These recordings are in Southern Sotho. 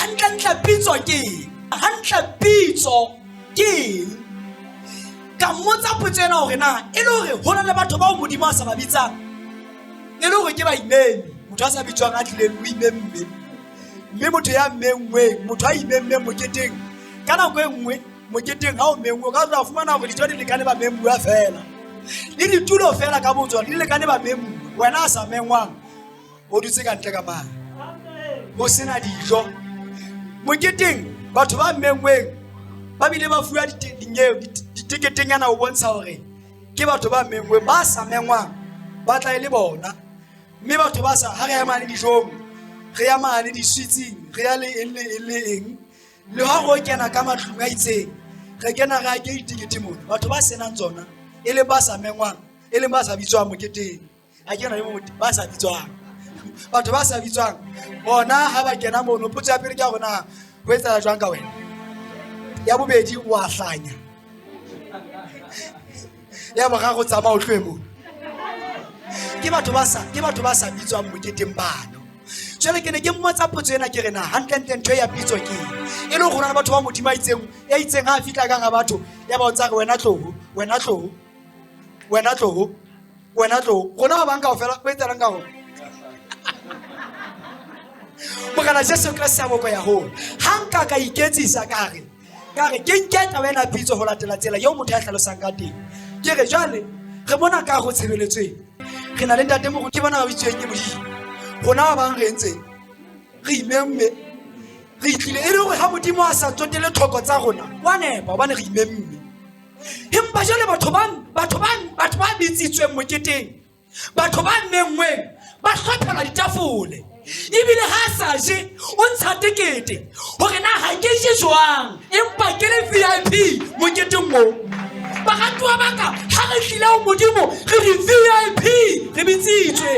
Hantlentle pitso ke eng? Hantle pitso ke eng? Ka mmotsa potso ena hore na e le hore ho na le batho bao Modimo a sa ba bitsang, e le hore ke baimemi, motho a sa bitswang a tlileng o imemme, mme motho ya menngweng, motho a imemmeng moketeng, ka nako e nngwe moketeng ha o menngwe o ka tla fumana hore dijo di lekane ba memmuwa fela le ditulo fela ka botsona di lekane ba memmuwa, wena a sa mengwang o dutse ka ntle ka mane ho sena dijo. Moketeng batho ba menngweng ba bile ba fuwa diteketenyana ho bontsha hore ke batho ba menngweng. Ba sa mengwang ba tla e le bona, mme batho ba sa ha re ya mane dijong, re ya mane diswitsing, re ya le eng le eng le eng, le ha re kena ka matlung a itseng, re kena re ake ditekete mona. Batho ba senang tsona e le ba sa mengwang, e leng ba sa bitswang moketeng, a kena le motho ba sa bitswang, batho ba sa bitswang bona ha ba kena mono, potso ya pele ke ya rona, ho etsahala jwang ka wena? Ya bobedi, wa hlanya. Ya boraro, tsamaya o tlohe mono. Ke batho ba sa, ke batho ba sa bitswang moketeng bano. Jwale ke ne ke mmotsa potso ena, ke re na hantlentle ntho ya pitso ke eng? E le gore na le batho ba Modimo a itseng, ya itseng ha a fihla ka ga batho, ya ba o tsa re wena tloho, wena tloho, wena tloho, wena tloho. Rona ba bang kaofela o etsalang ka rona? Morena Jesu Kreste a boko ya holo. Ha nka ka iketsisa ka re, ka re ke nke taba ena pitso ho latela tsela eo motho ya hlalosang ka teng. Ke re jwale re mona ka go tshebeletsweng, re na le ntate mogo, ke bona ba bitsweng ke Modimo. Rona ba bang re entseng? Re imemme, re itlile e le hore ha Modimo a sa tsotele tlhoko tsa rona, wa nepa hobane re imemme. Empa jwale batho ba, batho ba, batho ba bitsitsweng moketeng, batho ba menngweng, ba hlophelwa ditafole, ebile ha a sa je o ntsha tekete hore na ha ke je jwang, empa ke le VIP moketeng o. Baratuwa ba ka, ha re tlile ho Modimo re di VIP, re bitsitswe,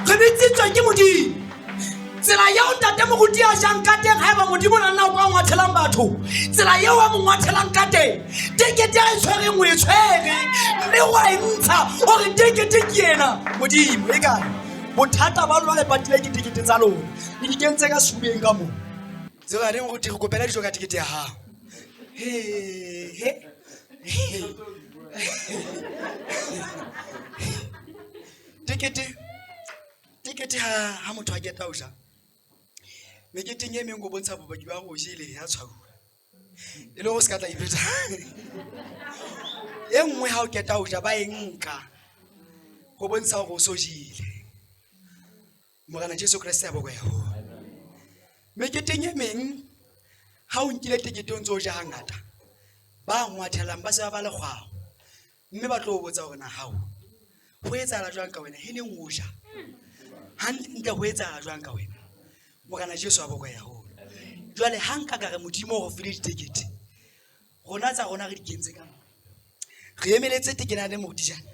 re bitsitswe ke Modimo. Tsela eo ntate moruti a jang ka teng, haeba Modimo na nna o ka ngwathelang batho, tsela eo a mo ngwathelang ka teng, tekete a e tshwereng o e tshwere, mme wa e ntsha o re tekete ke ena. Modimo e kae? Bothata ba lona le patile ke tekete tsa lona, le di kentse ka sefubeng ka moo. Tsela re moruti re kopela dijo ka tekete ya hao. He he. Tekete, tekete ha ha motho a keta ho ja meketeng e meng go bontsha bopaki ba go jele ya tshwaruwa, e le go se ka tla iphetha e nngwe. Ha o keta ho ja ba e nka go bontsha gore o so jele. Morena Jesu Kreste a boko ya ho. Meketeng e meng ha o nkile tekete o ntse o ja hangata, ba ngwathelang ba se ba ba lekgwao, mme ba tlo o botsa gore na hao go etsahala jwang ka wena, he neng o ja hantlentle, go etsahala jwang ka wena? Morena Jesu a boko ya holo. Jwale ha nka ka re Modimo o re file ditekete, rona tsa rona re di kentse ka mo, re emeletse tekena le moruti jana,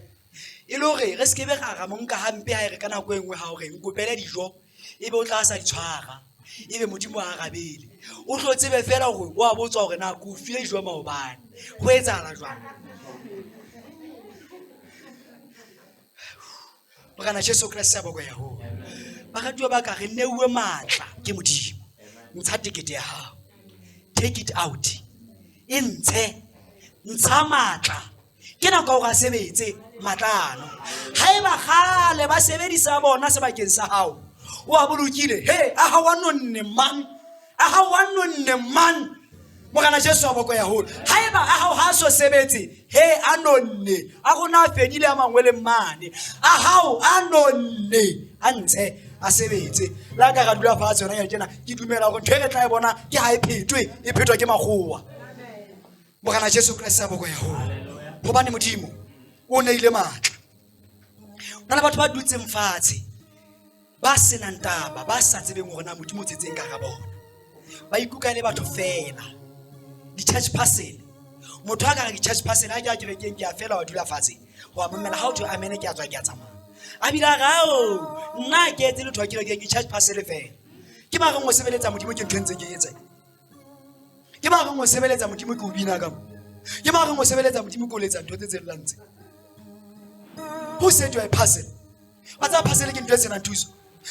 e le hore re sekebe ra ra mo nka hampe ha e re ka nako e nngwe ha o re nkopele dijo, ebe o tla sa di tshwara, ebe Modimo a arabele, o tlo tsebe fela gore o a botswa gore na ko o file dijo maobane, go etsahala jwang? Morena Jesu Kreste a boko ya ho. Baratuwa ba ka, re neuwe matla ke Modimo. Ntsha tekete ya hao, take it out, e ntshe, ntsha matla. Ke nako ya hore a sebetse matla ano. Haeba kgale ba sebedisa bona sebakeng sa hao, o a bolokile, he a ha wa nonne man, a ha wa nonne man. Morena Jesu a boko ya holo. Haeba a hao ha so sebetse, he a nonne, a rona a fedile a mangwe le mane, a hao a nonne, a ntshe a sebetse. Le ha ka ra dula fatshe yona ya tjena, ke dumela hore ntho e re tla e bona ke ha e phetwe, e phetwa ke makgowa. Morena Jesu Kreste a boko ya holo. Hobane Modimo o neile matla. Ho na le batho ba dutseng fatshe ba senang taba, ba sa tsebeng hore na Modimo o tshetseng ka hara bona. Ba ikuka e le batho fela, di-church parcel. Motho a ka re ke church parcel, ha ke a kerekeng ke a fela, wa dula fatshe wa mamela, ha o thwe amen ke a tswa ke a tsamaya. A bile a re ao nna ke etse letho kerekeng, ke church parcel fela. Ke ba reng o sebeletsa Modimo ke ntho e ntse ke etsa, ke ba reng o sebeletsa Modimo ke o bina ka mo, ke ba reng o sebeletsa Modimo ke o letsa ntho tse tsellang tse. Who said you are a parcel? Wa tseba parcel ke ntho e senang thuso.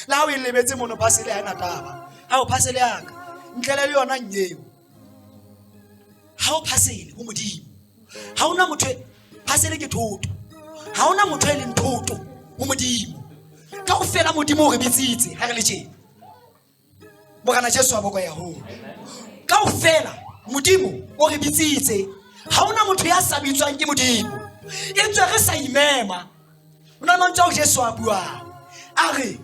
Le ha o e lebetse mono phasele ha ena taba. Ha o phasele ya ka. Ntlele le yona nyeo. Ha o phasele ho Modimo. Ha ona motho phasele ke thoto. Ha ona motho e leng thoto ho Modimo. Kaofela Modimo o re bitsitse ha re le tjena. Morena Jesu a boko ya ho. Kaofela Modimo o re bitsitse. Ha ona motho ya sa bitswang ke Modimo. E tswe re sa imema. O na le mantswe ao Jesu a buang. A re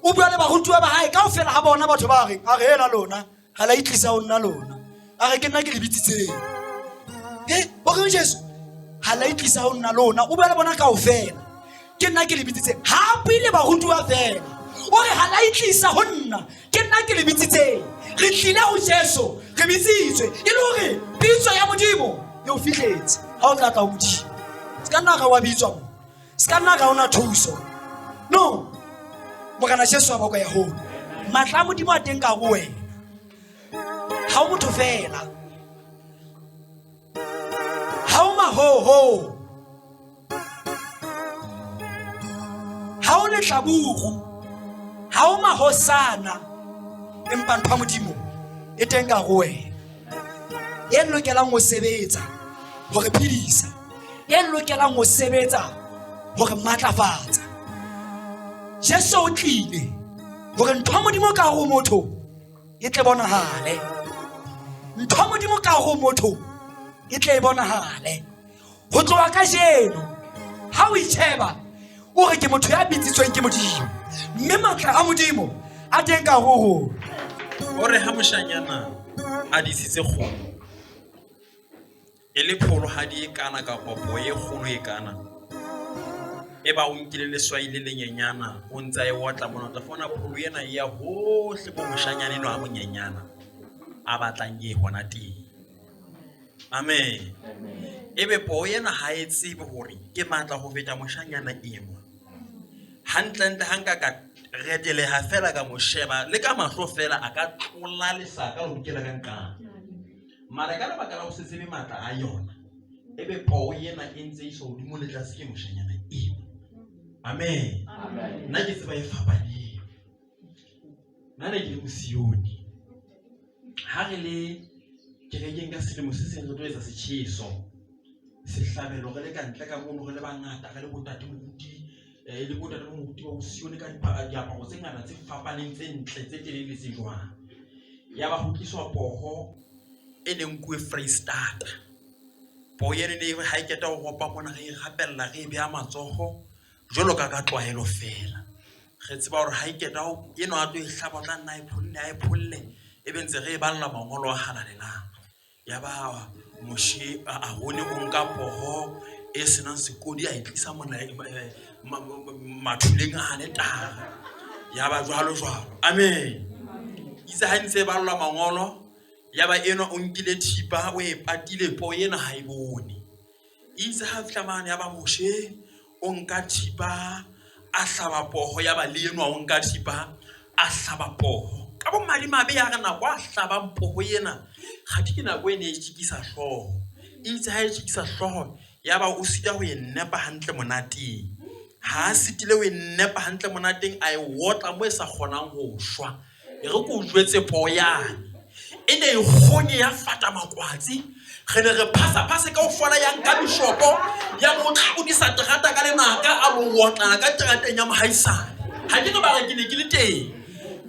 o bua le barutuwa ba hae kaofela ha bona batho ba reng a re hela lona ga la itlisa ho nna lona a re ke nna ke le bitsitseng e o reng Jesu ga la itlisa ho nna lona o bua le bona kaofela ke nna ke le bitsitseng ha a bue le barutuwa fela o re ga la itlisa ho nna ke nna ke le bitsitseng re tlile ho Jesu re bitsitswe e le hore pitso ya Modimo e o fihletse ha o tla tla ho Modimo se ka nna ga wa bitswa mo se ka nna ga ona thuso no Morena Jesu a boko ya holo matla a Modimo a teng ka go wena ha o motho fela ha o mahoho ha o letlaburu ha o mahosana empa ntho ya Modimo e teng ka go wena e lokelang ho sebetsa hore phedisa e lokelang ho sebetsa hore matlafatsa Jesu o tlile hore ntho ya Modimo ka ho motho e tle bonahale ntho ya Modimo ka ho motho e tle e bonahale ho tloha kajeno ha o itjheba o re ke motho ya bitsitsweng ke Modimo mme matla a Modimo a teng ka ho rona. O re ha moshanyana a disitse kgomo e le pholohadi e kana kapa poo e kgolo e kana e ba o nkile leswai le lenyenyana o ntse a e otla mona o tla fumana pholo ena e ya hohle bo moshanyana eno a monyenyana a batlang e hona teng. Amen. Ebe poo ena ha e tsebe hore ke matla ho feta moshanyana enwa. Hantlentle ha nka ka reteleha fela ka mo sheba le ka mahlo fela a ka tlola lesaka le ho kena ka nqane. Mara ka lebaka la ho se tsebe matla a yona, ebe poo ena e ntse e iswa hodimo le tlase ke moshanyana enwa. Amen. Nna ke tseba e fapaneng. Nna ne ke le mosione. Ha re le kerekeng ka selemo se seng re tlo etsa setjheso sehlabelo re le ka ntle ka mono re le bangata re le botate moruti eh, le botate moruti ba bosione ka diaparo tse ngata tse fapaneng tse ntle tse telele tse jwang ya ba ho tliswa poho e neng nkuwe Freistata poho ene ne ha e keta ho ropa mona re e rapella re e beha matsoho jwalo ka ka tlwaelo feela re tseba hore ha e keta enwa a tlo e hlaba o tla nna a e pholle a e pholle e be ntse re e balla mangolo a halalelang ya ba Moshe Arone o nka poho e senang sekodi a e tlisa mona mathuleng a aletare ya ba jwalo jwalo amen itse ha ntse e ballwa mangolo ya ba enwa o nkile thipa o e patile poo ena ha e bone Itse ha fihla mane ya ba Moshe o nka thipa a hlaba poho ya ba le enwa o nka thipa a hlaba poho. Ka bomadimabe ya re nako a hlabang poho ena kgathi ke nako e ne e tjikisa hlooho. Itse ha e tjikisa hlooho ya ba o sita ho e nepa hantle monateng. Ha a sitile ho e nepa hantle monateng a e otla mo e sa kgonang ho shwa. E re ke o jwetse poo yane e ne e kgonye ya fata makwatsi re ne re phasa-phase ka ofela ya nka bishopo ya mo tlodisa terata ka lenaka a lo otlana ka terateng ya mohaisane ha ke re ba re ke ne ke le teng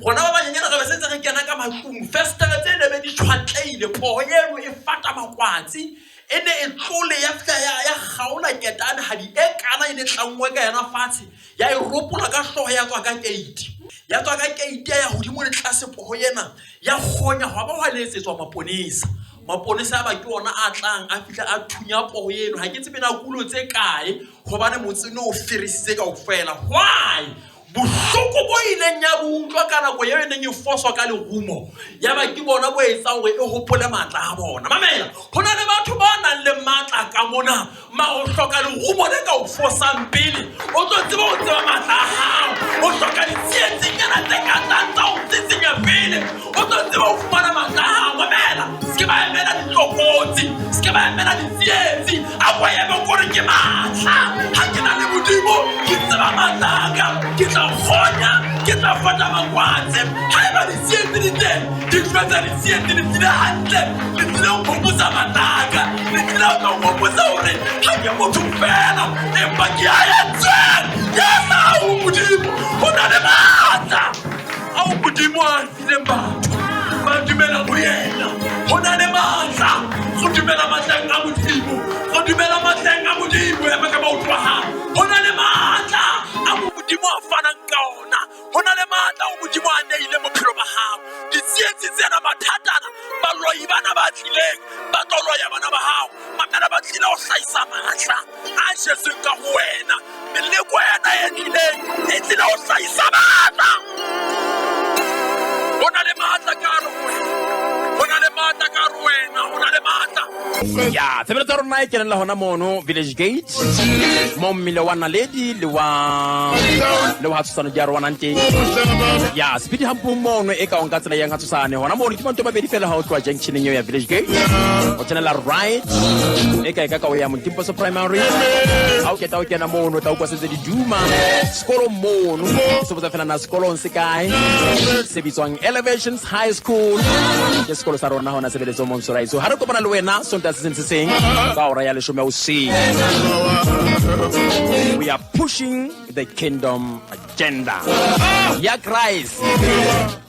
rona ba banyenyana re be sentse re kena ka matlung festere tse ne be di tshwatleile poo eno e fata makwatsi e ne e tlole ya fihla ya kgaola ketane ha di e kana e ne tlanngwe ka yona fatshe ya e ropola ka hlooho ya tswa ka keiti ya tswa ka keiti ya ya hodimo le tlase poho ena ya kgonya hwa ba hwa letsetswa maponesa maponesa a ba ke ona a tlang a fihla a thunya poho eno ha ke tsebe na kulo tse kae hobane motse no o feresitse kaofela why bohloko bo ileng ya bo utlwa ka nako eo e neng e foswa ka lerumo ya ba ke bona bo etsang hore e hopole matla a bona mamela ho na le batho ba nang le matla ka mona ma o hloka lerumo le ka o fosang pele o tlo tseba o tseba matla a hao o hloka ditsietsenyana tse ka tlang tsa o tsitsinya pele o tlo tseba o fumana matla a hao mamela se ke ba emela ditlokotsi se ke ba emela ditsietsi a ko eme kore ke matla ha ke na le modimo ke tseba matla a ka ke tla kgonya ke tla jwetsa ditsietsi le tlile hantle le tlile ho nkhopotsa matlaka le tlile ho tlo nkhopotsa hore ha ke motho fela empa ke a entsweng ke sa ho modimo ho na le matla ao modimo a fileng batho ba dumela ho yena ho na le matla go dumela matleng a modimo go dumela matleng a modimo ema ka maoto a gago go na le matla a modimo a fanang ka ona go na le maatla go modimo a neile bophelo ba gago ditsietsi tsena mathatana baloi bana ba tlileng ba tlo loya bana ba gago mamela ba tlile go hlahisa maatla a jetsweng ka go wena meleko ena e tlileng e tlile go hlahisa maatla go na le maatla ka gare go wena go na le maatla ka gare go wena go na le maatla ya tshebeletso ya rona e kenella hona mono village gate mo mmile wa naledi le wa le wa tshosano di a rowanang teng ya sepedi hampong mono e ka ong ka tsela yang ha tshosane hona mono ke manto a mabedi fela ha o tloha junctioneng eo ya village gate o tsenela right e ka e ka ka o ya montimposo primary ha o keta o kena mono o tla utlwa sentse di duma sekolong mono se botsa fela na sekolong se kae se bitswang elevations high school ke sekolo sa rona hona sebeletsong monsoraiso ha re kopana le wena sonta se seng se seng ka hora ya leshome hoseng we are pushing the kingdom agenda ya christ.